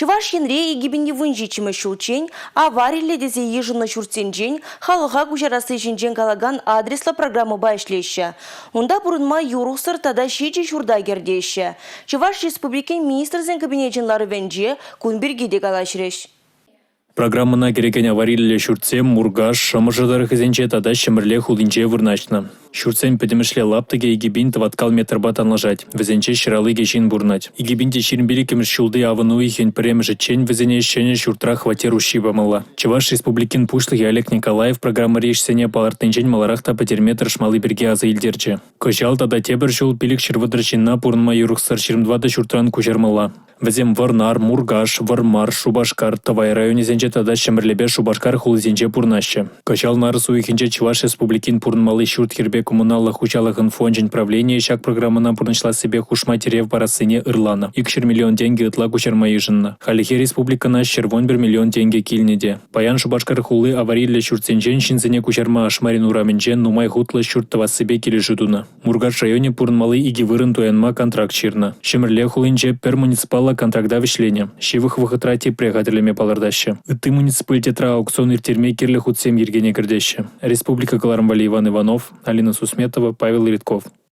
Чӑваш Енре 2017-мӗш ҫулччен авариллӗ тесе йышӑннӑ ҫуртсенчен халӑха куҫарасси ҫинчен калакан адреслӑ программӑпа ӗҫлеҫҫӗ. Унта пурӑнма юрӑхсӑр тата 7 ҫурта кӗртеҫҫӗ. Чӑваш Республикин Министрсен Кабинечӗн ларӑвӗнче кун пирки те калаҫрӗҫ. Программӑна кӗрекен авариллӗ ҫуртсем Муркаш, Шӑмӑршӑ тӑрӑхӗсенче тата Ҫӗмӗрле хулинче вырнаҫнӑ. Ҫуртсен пӗтӗмӗшле лаптӑкӗ 2 000 тӑваткал метрпа танлашать, вӗсенче 152 ҫын пурӑнать. 2025-мӗш ҫулти авӑн уйӑхӗн 1-мӗшӗччен вӗсене ҫӗнӗ ҫуртра хваттер уҫҫи памалла. Чӑваш Республикин Пуҫлӑхӗ Олег Николаев программӑри ӗҫсене палӑртнинчен маларах та пӗтерме тӑрӑшмалли пирки аса илтерчӗ. Кӑҫал тата тепӗр ҫул 530 ҫынна пурӑнма юрӑхсӑр 24 ҫуртран куҫармалла. Вӗсем Вӑрнар, Муркаш, Вӑрмар, Шупашкар, Тӑвай районӗсенче тата Ҫӗмӗрлепе Шупашкар хулисенче пурӑнаҫҫӗ. Кӑҫал нарӑс уйӑхӗнче Чӑваш Республикин пурӑнмалли ҫурт-йӗрпе коммуналлӑ хуҫалӑхӑн фончӗн правленийӗ ҫак программӑна пурнӑҫлассипе хушма тӗрев парассине ырланӑ, 200 миллион тенкӗ ытла куҫарма йышӑннӑ. Хальлӗхе республикӑна 111 миллион тенкӗ килнӗ те. Паян Шупашкар хули авариллӗ ҫуртсенчен ҫынсене куҫарма Ашмарин урамӗнче нумай хутлӑ ҫурт тӑвассипе килӗшӳ тунӑ. Муркаш районӗ пурӑнмалли икӗ вырӑн туянма контракт ҫырнӑ. Ҫӗмӗрле хулинче пӗр муниципаллӑ контракта вӗҫленӗ, ҫывӑх вӑхӑтра тепре хатӗрлеме палӑртаҫҫӗ. Ытти муниципалитетра аукцион ирттерме кирлӗ хутсем йӗркене кӗртеҫҫӗ. Республика кӑларӑм валли Иван Иванов, Алина Сусметова, Павел Литков.